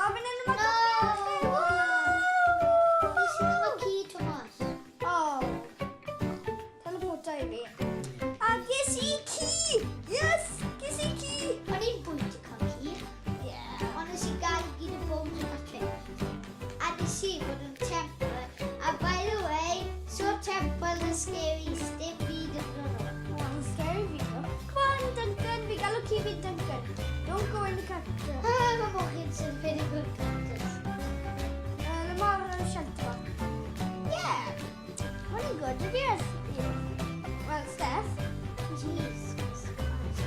O, fi'n mynd yma. No! Nes i ddim y ci, Thomas. O. Teleporta i fi. A ges i ci! Yes! Ges i ci! O'n i'n bwynt i cael ci. Yeah. Ond nes i gael i gyd y bones yn y A nes i fod yn temple. A by the way, so temple yn scary, dim byd yn dod o. Oh, yn scary fi ddo. Come on, Duncan, fi galw ci fi Duncan. Don't go in the cactus. Ah, mae mochyn sy'n very good cactus. Le mae'r shelter bach. Yeah. Mae'n good, ydy e? Well, Steph. Jesus Christ.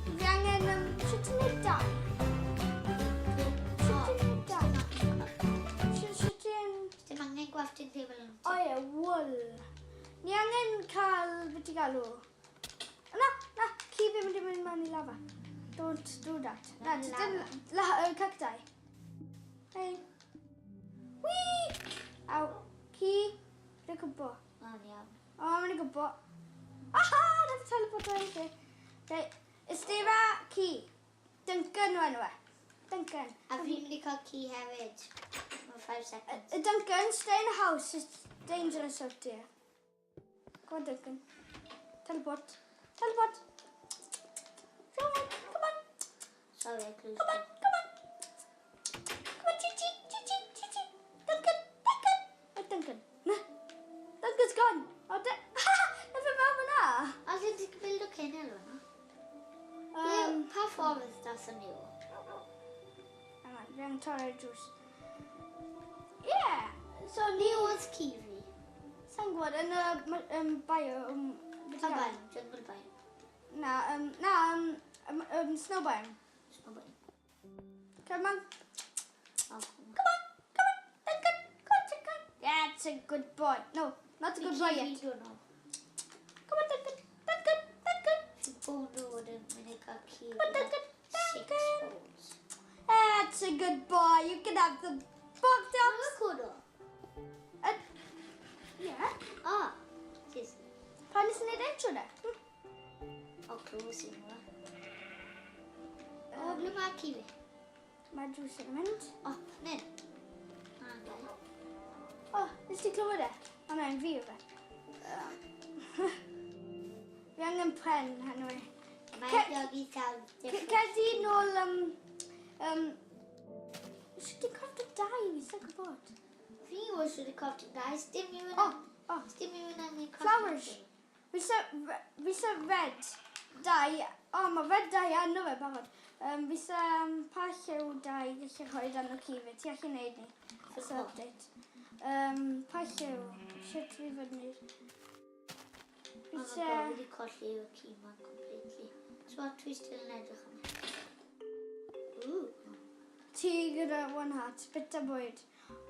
Fi angen... Sut ti'n neud dau? Sut ti'n neud dau? Sut ti'n... Dim angen gwaftu'n table yn. O ie, wool. Ni angen cael... Beth ti'n galw? Na, na, ci fi mynd i mynd mewn i lava. Don't do that. Na, Mewn i dim lava. la, cacti. Hey. Whee! Aw, ci, dwi'n gwybod. Mae'n iawn. O, mae'n gwybod. Aha, nath teleport o'i chi. Okay, Ysteva ci. Duncan o enw e. Duncan. A fi'n mynd i cael ci hefyd. Mewn 5 seconds. Duncan, stay in the house. It's dangerous out here. Go on, Duncan. Teleport. Teleport. Come on, come on. Sorry, I closed Come on, it. come on. Come on, Chichi, Chichi, Chichi. Duncan, Duncan. Oh, Duncan. Duncan's gone. Oh, Na fe mewn fyna. A lle ti'n build o kennel fyna? Pa ffordd dathon ni o? Hang on, fi angen torri'r drws. Yeah. So Ni ni... oedd ci fi. Sa'n gwybod, yn y biome... Beth Pa ti'n galw? biome? Jungle biome. Na, na, snow biome. Snow biome. Come on. Oh, Come on, come on, Duncan, come on, Duncan. That's a good boy. No, not a good boy yet. Don't know. Come on, Duncan, Duncan, Duncan. Fi'n bod nhw yn mynd i cael ci. Come on, Duncan, Six Duncan. bones. That's a good boy. You can have the bog Mae'n dogs. cwrw. Yeah. O, sis. Pa nes i wneud intro de? O, close i nhw. O, ble mae ci fi? Mae drws yn mynd. O, nyn. Na, gai. O, nes ti clywed e? O na, yn fi yw fe. Fi angen pren, anyway. Mae'n diogi cael Cer di nôl. Sut ti'n crafto dau? Fi sa'n gwybod. Fi was wedi crafting guys. Dim i O, o. Dim i fynd angen crafting. Flowers. Fi sa red dye. O, mae red dye arno fe barod. Fi sa pa lliw dye gallu rhoi arno ci fi. Ti allu neud ni. As O. update. Pa lliw? Sut fi fod wneud? Fi Oh my sa. God, wedi colli y ci ma'n completely. So what dwi still yn edrych am? Ooh. Ti gyda one heart, bit o bwyd.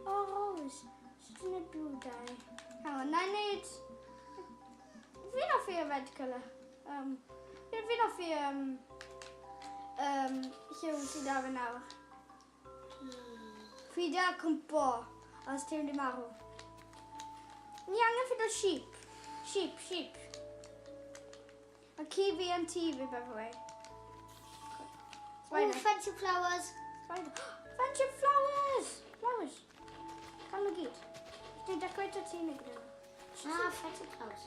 O, Rose. Sut ti'n neud blue dye? Hang on, na i neud. Fi'n hoffi y red colour. Fi'n hoffi lliw sydd ar fe nawr. Fi da cwmpo os ti'n mynd i marw. Ni angen ffeindio sheep. Sheep, sheep. A ci fi yn tŷ fi, by the way. Ooh, Spider. fancy flowers. Spider. Friendship flowers! Flowers. Cael nhw gyd. Ti'n decorate o ti neu gyda nhw? Ah, fancy flowers.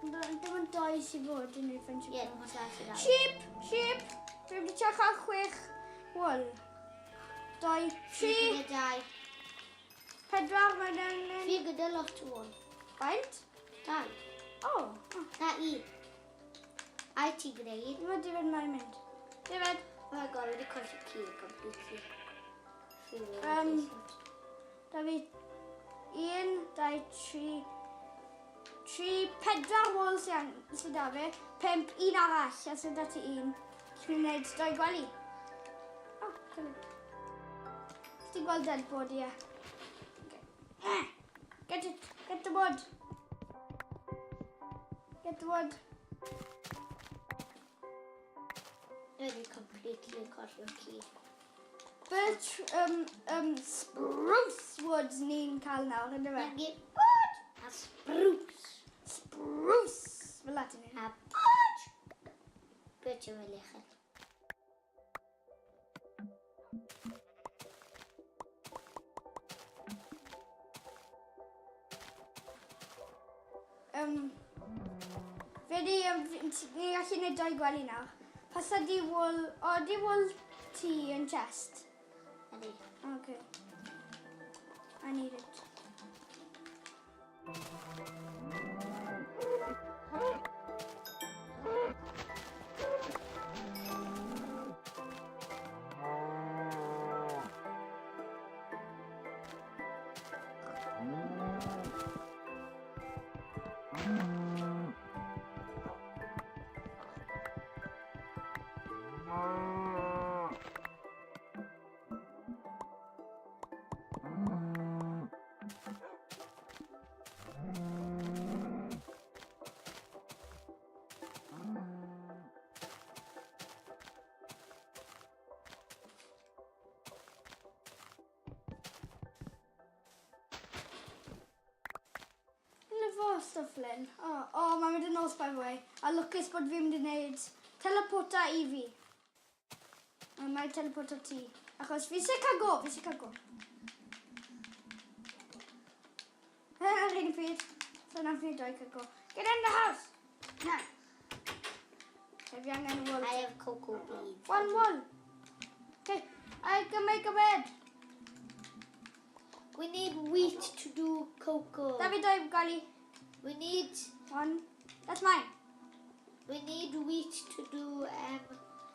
Dim ond doi sydd fod yn ei friendship Ie, flowers. dim ond dau sydd ar. Sheep! Sheep! Dwi wedi tua cael chwech wool. Doi, Fi tri, gyda dau. pedwar, mae'n angen. Fi gyda lot o wool. Faint? Dau. O, oh. Na un. A ti gyda un. Mae David mae'n mynd. David, Oh my God, wedi colli ci completely. Fi wedi Da fi un, dau, tri, tri, pedwar wool sydd da fi. Pump, un arall, a sydd da ti un. Ti'n gwneud doi gwely. O, oh, come. Ti'n gweld dead body, ie. Okay. Eh, get it, get the wood. Get the wood. Wedi completely colli ci. Birch, spruce wood ni'n cael nawr, ynddo fe? Nagi wood a spruce. Spruce! Fel la ti'n neud. A birch. Birch yw fel uchel. Um, fe di, um, ni gallu gwneud doi gwely nawr. Pasa di wool, o, di wool ti yn chest. Ydy. Okay. I need it. Lyfo stwff Lynn. O, oh, oh, mae'n mynd yn nos by the way. A lwcus bod fi'n mynd i wneud teleporta i fi. A mae'n teleporta ti. Achos fi eisiau cael go, fi eisiau cael go. Ar un pryd. So nath ni doi cael go. Get in the house! Na. Okay, fi angen wool. I have cocoa beans. One wool. Okay, I can make a bed. We need wheat to do cocoa. Da fi doi golly. We need One. That's mine. we need wheat to do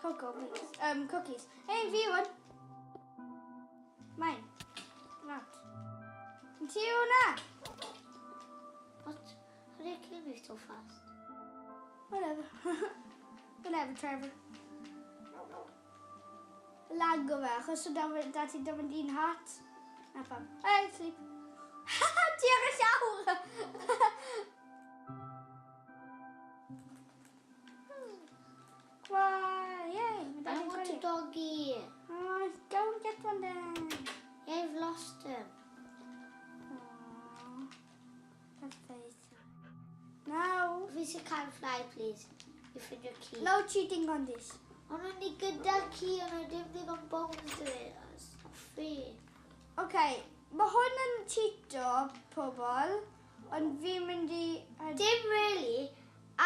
Cocoa beans. Cookies. Hey, fi one. Mine. Not. Ti hwnna? What? How did you kill me so fast? Whatever. Whatever, Trevor. Lag o fe, achos o da, da ti dim ond un hat. Na pam. Hey, sleep. Ti ar y llawr! Why, yay. Mae I dad yn want a gwely. doggy. Oh, go and get one then. Yeah, I've lost him. Aww, that's very sad. Now, Fi eisiau cael fly, please. I ffindio ci. no cheating on this. Ond o'n i gyda ci, ond o'n dim ddigon bones i fi. It's not fair. Okay, mae hwn yn cheato pobl, ond fi'n mynd i... Dim really,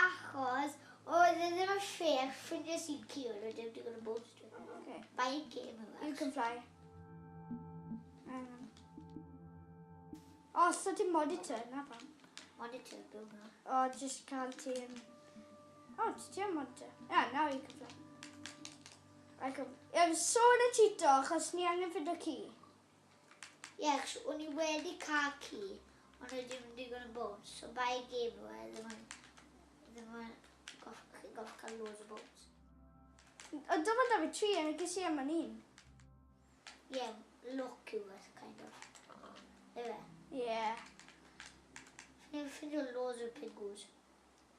achos oedd e ddim yn fair ffindio si ci, ond o'n dim digon o bones i fi. Okay, Buy a game you yma. can fly. Hang on. Oh, so ti'n monitor, na pam. Monitor, byw na. Oh, just cael ti yn... Oh, ti yn monitor. Yeah, now you can fly. I can... Yeah, sôn y cheato, achos ni angen ffindo ci. Ie, yeah, achos o'n i wedi cael ci, ond oedd dim digon o bones. So buy a game yma, ddim yn... Ddim yn... Goff, chi'n goff cael loads o bones. Ond dyma da fi tri, a ges i am yn un. Ie, yeah, luck yw e, kind of. Efe. Yeah. Fi'n ffindio loads o pigws.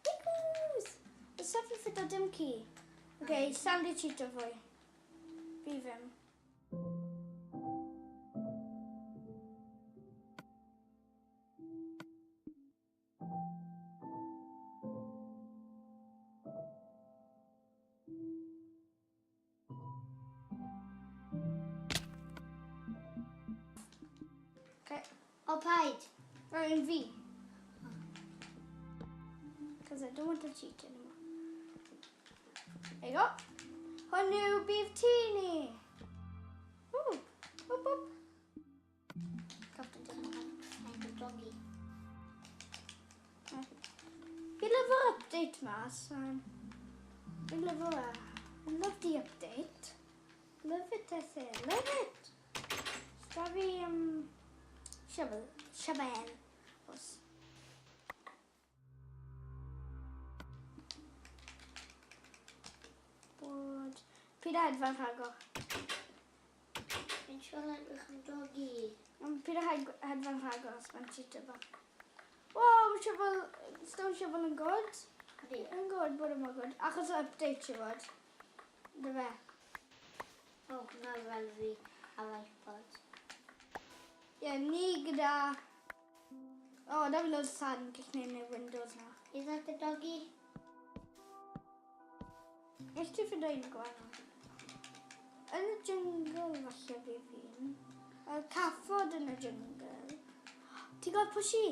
Pickles! Oes fi ffindo dim ci. Okay, Sam di cheato fwy. Fi ddim. Okay. O, paid. Or in V. Because I don't want to cheat anymore. There you go. Hwn yw beef teeny. Ooh, whoop whoop. Captain Dim. Find a doggy. Fi'n lyfo'r update mas. Fi'n lyfo e. I love the update. Love it, I say. Love it. Da fi shovel. Shovel. Os. Bod... Pryd a hedfan rhagor? Fi'n siŵr edrych am doggy. Ond pryd a hedfan rhagor os mae'n cheato bach. Wow, mae shovel... Stone shovel yn good. Ydy. Yn good, bod yma good. Achos o update i fod. Dy fe. O, hwnna fel fi ar iPod. Ie, yeah, ni gyda... O, oh, da fi loads o sand gallu gwneud neu Windows nawr. Is that the doggy? Nes ti ffindo un gwahanol? Yn y jungle falle fi fi'n. Y cathod yn y jungle. Ti'n gweld pushy?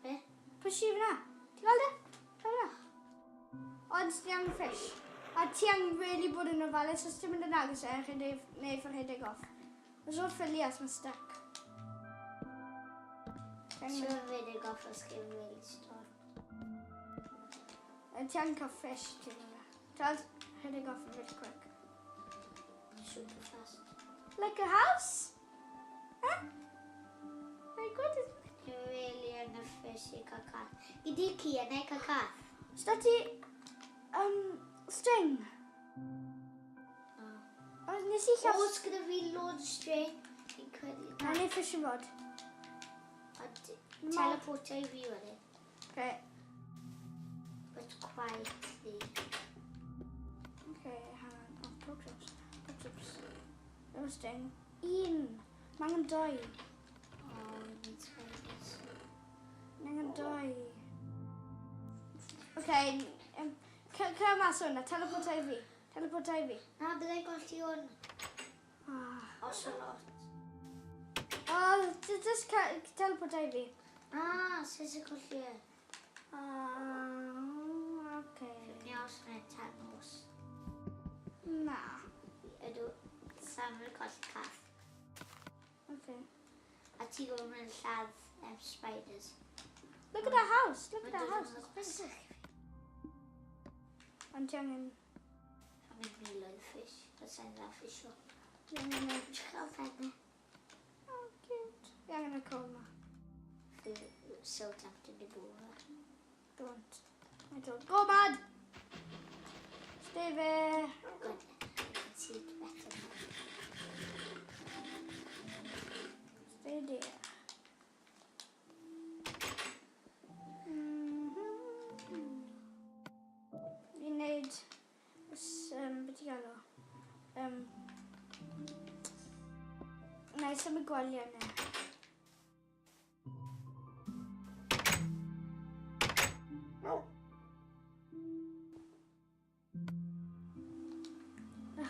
Be? Pushy fyna? Ti'n gweld e? Ti'n gweld e? Ond ti angen fish. A ti angen really bod yn ofalus os ti'n mynd yn agos e, rhedeg, neu fy rhedeg off. Os o'r ffili as mae'n stuck. Ti Ti'n rhedeg off os chi'n really stop. Ti angen cael fish, ti'n gweld. Ti'n gweld rhedeg off yn really quick. Super fast. Like a house? Huh? Very good, isn't it? Dwi'n really yn y fish i cael cath. Gyd i ci yna i cael cath. Os da ti string? No. O, nes i llaw. Oes gyda fi loads o string. Fi'n credu. Na, neu fishing rod. A teleporto i fi wedyn. Okay. But quietly. Okay, hang on. Oh, pork chops. Pork chops. There was string. Un. Mae angen doi. Oh, we need spiders. Mae angen doi. Okay, cer mas hwnna. Teleporto i fi. Teleporto i fi. Na, byddai golli hwn. Ah. Ocelot. Oh, just teleporto i fi. Ah, sut sy'n colli e? Ah, okay. Ni os yna tan nos. Na. Ydw, Sam yn colli cath. Okay. A ti gwybod mae'n lladd spiders. Look at that house. Look at Mae'n that dod house. yn It's pretty good. Ond ti angen. A mynd miloedd fish. A sa'n dda fish o. Ti angen. Dwi'n cael penne. Oh, cute. Fi angen y coal ma. Fi so tempted i bwrw fe. Don't. I don't. Go mad! Stay there. Good. I can see it better now. Stay there. Fi'n neud beth i galw? Na i symud gwely yna.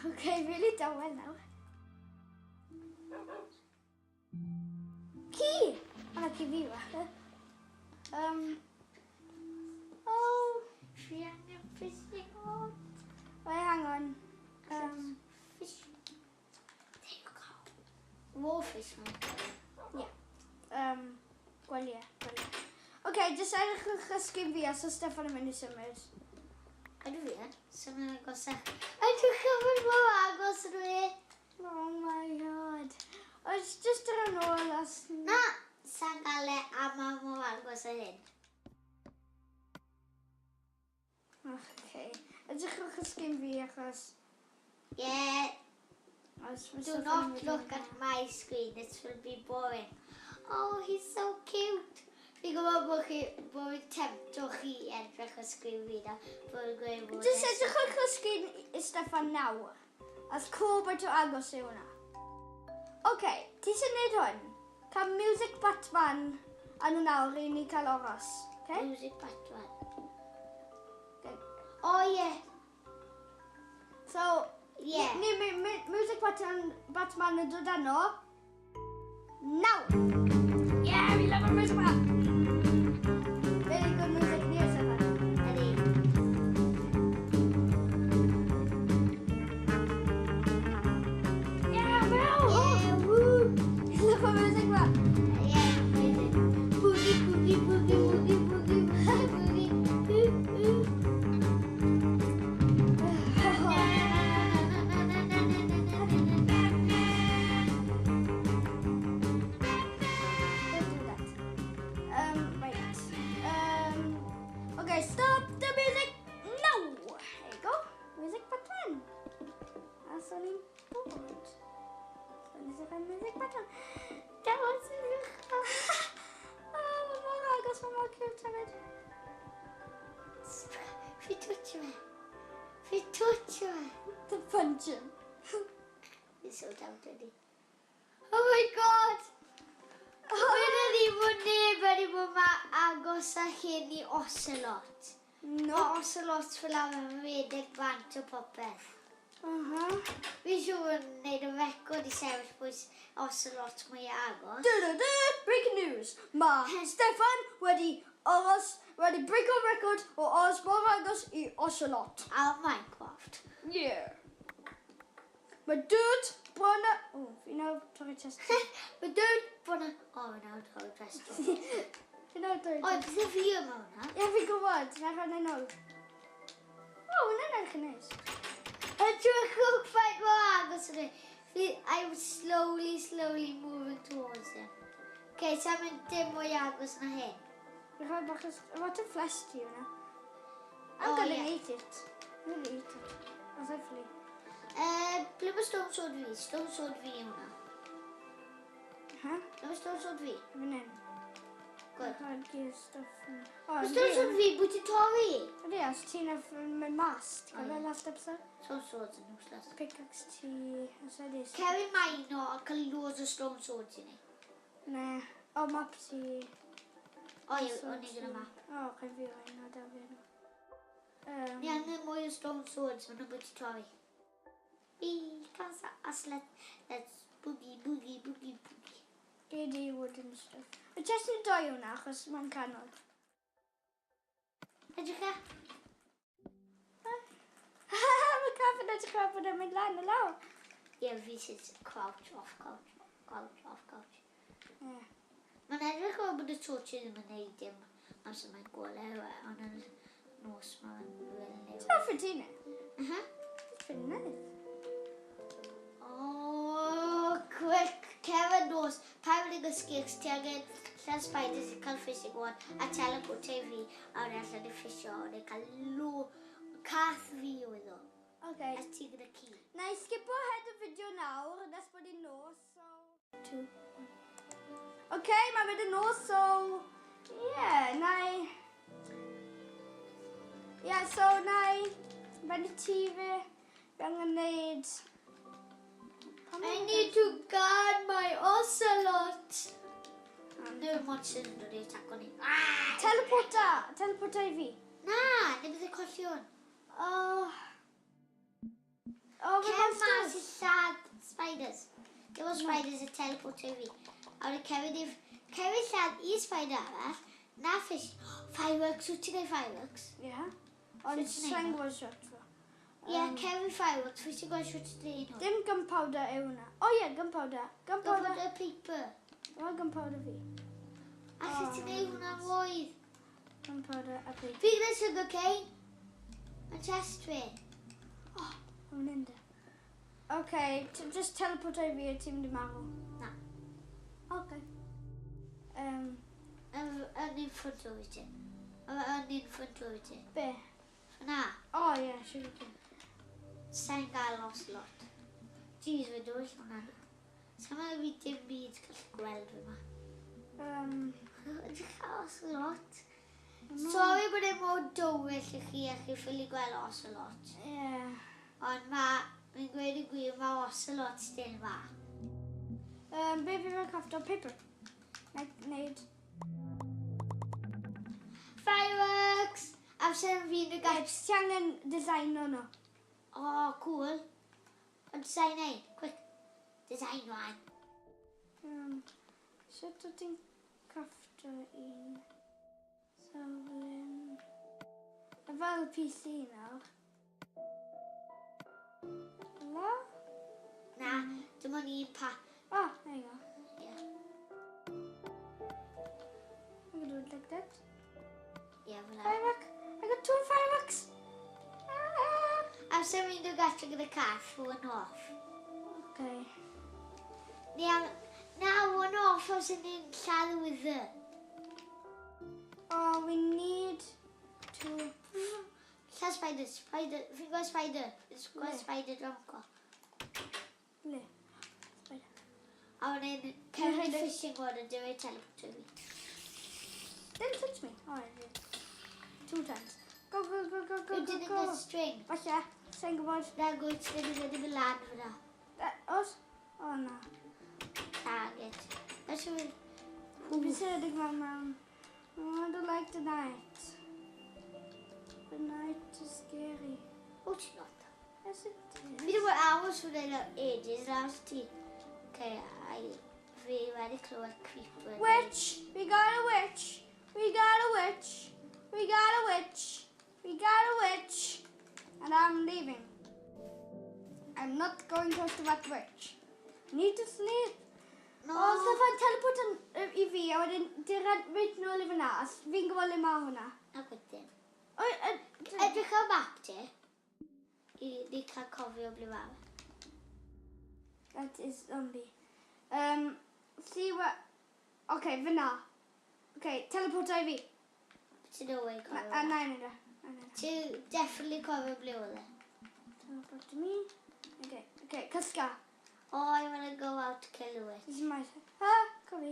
Okay, really dawel nawr. Ci! O, na ci fi falle. Oh, Fi angen fishing rod. Wait, hang on. Fish. There you go. Raw fish man. Gwelyau, gwelyau. Okay, jyst edrych yn chysgu fi os oes Steffan yn mynd i symud. Ydw fi yn? Symud yn agosach. Ydw chi'n mor agos ydw i? Oh my God. Oes just ar yn ôl os. Na! Sa'n gael e a ma mor agos â hyn. Okay. Edrych yn chysgu fi achos Yeah, os mae do Steffan yn not mynd i. look at my screen. It will be boring. Oh, he's so cute. Fi'n gwybod bod chi, bod fi'n tempto chi i edrych ar sgrin fi na. Bod yn gweud bod. Just edrych yn chysgu i Steffan nawr. As cool bod o agos yw hwnna. Okay, ti sy'n neud hwn? Cael music Batman yn y nawr i ni cael oros. Okay? Music Batman. Okay. Oh, yeah. So, Yeah. Ni, music Batman, Batman yn dod arno. Nawr! Yeah, we love our music Batman! Very good music ni, Steffan. Ydy. Yeah, wow! Yeah, woo. Love our music Batman. Yeah, amazing. Boogie, boogie, boogie, boogie, boogie, boogie, boogie. Ooh, ooh. Na, na, na, na, na, na, na, na, na, na, na. Don't do that. Right. Okay, stop the music now! There you go. Music Batman. A so ni'n bod. So nes i gael music Batman. That was Oh, mae mor agos, mae mor cute hefyd. Fi touch fe. Fi touch fe. The punch him. Fi'n so tempted i. Oh my God! Mae'n ddim bod neb wedi bod ma agos â hyn i Ocelot. No. Mae Ocelot fel arfer yn rhedeg bant o popeth. Fi'n siŵr yn gwneud y record i sefyll pwys Ocelot mwy agos. Du, du, du, breaking news. Mae Steffan wedi aros, wedi breako record o aros mor agos i Ocelot. Ar Minecraft. Yeah. Mae dyd bron a... O, fi nawr torri chest. Mae dyd bron a... O, fi nawr torri chest. Fi nawr torri O, beth fi yma hwnna? Ie, fi'n gwybod. Na rhan yn ôl. O, hwnna'n edrych yn neis. Edrychwch faint mor agos ydw i. Fi, I'm slowly, slowly moving towards him. Okay, sa'n mynd dim mwy agos na hyn. Fi'n rhoi bach o... What a flesh ti hwnna. I'm Oh, gonna yeah. eat it. I'm gonna eat it. That's lovely. Ble mae stone sword fi? Stone sword fi yw hwnna. Ha? Ble mae stone sword fi? Fan hyn. Good. Rhaid gear stuff. O, Mae stone sword fi, bwy ti'n torri? Ydy, os ti'n mynd mas, ti'n O, cofio ie. last episode? Stone swords yn useless. Pickaxe ti, os ydy. Ceri maino a cael loads o stone swords i ni. Ne. O, map ti. O ie, o'n i gyda map. O, okay, fi o'n o, da fi nhw. Ni angen mwy o stone swords, maen nhw'n bwyty torri. Fi, can't us let's boogie, boogie, boogie, boogie. Gei di wooden stuff. Y chest yn doi hwnna, achos mae'n canol. Edrych e? Mae caff yn edrych fel bod e'n mynd lan a lawr. Ie, fi sy'n crouch, off crouch, crouch, off crouch. Ie. Mae'n edrych fel bod y torch ddim yn neud dim amser mae'n golau, ond yn nos mae'n fel It's newid. not for ti, ne? It's pretty nice. Oh, quick, cer yn nos. Pa wedi gysgu achos ti angen llan spiders i cael fishing rod a teleport i fi a wedyn allan i ffisio a wedyn cael lo cath fi oedd o. Okay. A ti gyda ci. Na i skipo ahead y fideo nawr, nes bod hi'n nos, so... Two, one. Okay, mae'n mynd yn nos, so... Yeah, na i... Yeah, so na i... Fynd i tŷ fi. Fi angen neud... I need to guard my ocelot. No monsters yn dod i attack ni. Ah! Teleporta! Teleporta i fi. Na, neu bydd y colli hwn. Oh. Oh, Cer mae mas i monsters. lladd spiders. Dim ond spiders y teleport i fi. A wedyn cefyd i... Cefyd lladd i spider arall. Na fish. Fireworks, wyt ti'n gwneud fireworks? Yeah. Ond Sut ti'n sa'n neud gwybod shot fo. Ie, yeah, cefyd fireworks. Wyt ti'n gwybod shwt ti'n neud nhw? Dim gunpowder yw hwnna. O ie, gunpowder. Gunpowder. Gunpowder paper. Wel, gunpowder fi. Allet ti'n neud hwnna'n roedd. Gunpowder a paper. Fi gyda sugar cane. Yn chest fi. Oh, mae'n mynd e. Okay, just teleport i fi a ti'n mynd i marw. Na. Okay. Yn in front o fi ti. Yn in front o fi ti. Be? Na, Oh ie, yeah, sugar cane. sa'n gael ocelot. Jeez, fe dywyll hwnna. Sa'n meddwl fi dim byd gallu gweld fi ma. Ydych cael ocelot? Sorry bod e mor dywyll i chi a chi ffili gweld ocelot. Yeah. Ond mae, fi'n gweud y gwir, mae ocelot still ma. Be fi fe'n crafto? Paper. Na wneud. Fireworks! Amser fi'n y gael. Ti angen design o nhw. Oh, cool. Ond design ein, quick. Design one. Sut wyt ti'n crafto un? So, fel un... A fel PC nawr. Hello? Na, dim ond un pa. Oh, there you go. Ie, I can do it like that. ie, fel 'na. Firework! I got two fireworks! Ah! Amser fi'n dod gartre gyda cath, one off. Okay. Ni am... Na, one off os ni'n lladd y wither. Oh, we need to... Lladd spider, spider, fi'n gweld spider. Fi'n gweld Le? spider dronco. Le. Spider. A wedyn, cerdded rhaid i- fishing rod a dweud teleport i fi. Didn't touch me. Oh, I did. Two times. Go, go, go, go, go, You go, didn't go. get string. Falle, sa'n gwybod. Na, gwyt ddim yn wedi mynd lan fyna. Os? O, na. Target. That's what Fi'n siarad mewn mewn. Oh, I don't like the night. The night is scary. Oh, ti'n not. Yes, it Fi is. ddim wedi aros fan hyn am ages, na os ti. Okay, I, fi wedi clywed creeper. Witch! We got a witch! We got a witch. We got a witch. We got a witch. And I'm leaving. I'm not going close to that witch. Need to sleep. No. O, Steffan, teleport yn, i fi, a wedyn dyrra reit nôl i fyna, a fi'n gwybod le mae hwnna. Na gwydyn. O, Edrych ar map ti. I ni cael cofio ble mae. That is zombie. See what. Okay, fyna. Okay, teleport i fi. Ti'n no way Na, cofio. a na i wneud e. Na i wneud e. Ti definitely cofio ble oedd e. Teleport to me. Okay, cysga. Oh, I wanna go out to kill the witch. This is my. Ah, cofi.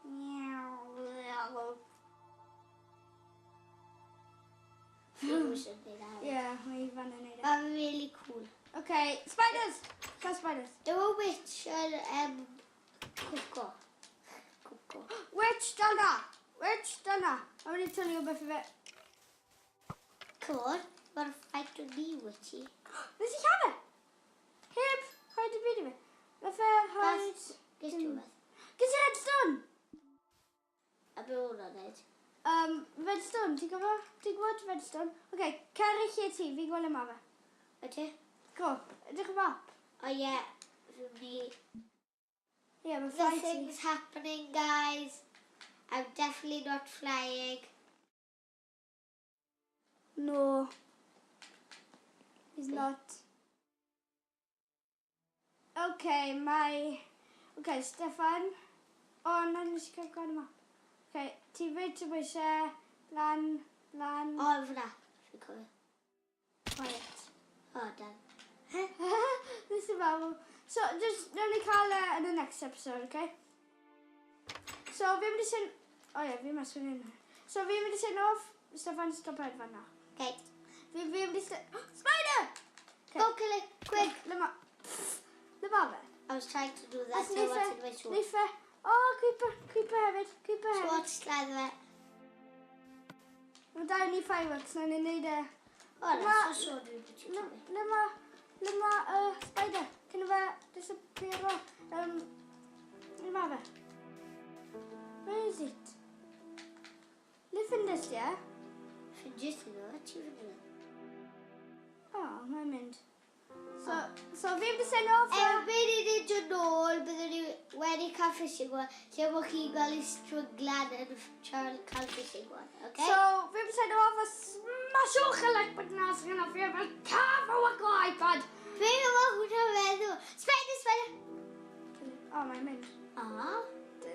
Meow. Fi'n sy'n neud e. Yeah, mae Ifan yn neud e. Mae'n really cool. Okay, spiders! Cael spiders. Dyma witch yn cwco. Cwco. Witch, dyna! Witch, dyna! Mae'n mynd i twylio beth i fe. Come on, mae'n fight with me, witchy. Nes i lladd e! Heb rhaid i byd i fi. Nath e rhaid. Ges ti rhywbeth? Ges i redstone! A be hwnna'n neud? Redstone, ti'n gwybod? Ti'n gwybod redstone? Oce, okay, cer i lle ti, fi'n gweld le ma fe. Ydy? Go, edrych y map. O ie, fi'n mynd i. Ie, yeah, mae fly ti. Nothing's happening, guys. I'm definitely not flying. No. He's not. Okay, mae. Okay, Steffan. O, na, nes i cael gweld y map. Okay, ti reit o bwysau, lan, lan, O, fyna. Fi'n cofio. Quiet. O, dan. Nes i feddwl. So, just, nawn ni cael e yn y next episode, okay? So, fi'n mynd i syn. O ie, fi'n mas fan hyn. So, fi'n mynd i sign off. Steffan, stop hedfan na. Okay. Fi'n mynd i. Spider! Okay. Go kill it, quick. Le ma. Le ma fe? I was trying to do that, As so I neith wanted my e, sword. neith e. O, creeper, creeper hefyd, creeper hefyd. Sword lladd fe. Mae da ni fireworks, nawn ni neud e. O, na, so sword dwi'n bwyty. Le ma spider? Cyn i fe disappear o. Le ma fe? Where is it? Le ffindes ti e? Ffindes ti ddo, ti ffindes. O, oh, mae'n mynd. So fi'n mynd i sign off. Erbyn i ni dod nôl, byddwn ni wedi cael fishing rod, lle bod chi'n gweld i stryglan yn trio cael fishing rod, okay? So, fi'n mynd i sign off a smashwch y like button os chi'n hoffi fel cael o iPad. Be yw hwnna feddwl? Spider, spider! O, oh, mae'n mynd. Ah,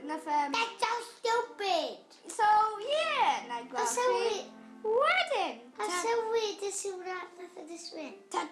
Nath. That's so stupid! So, yeah, na i gweld Os yw chi wedyn. Os yw wedi sy'n hwnna, nath o diswyn. Ta.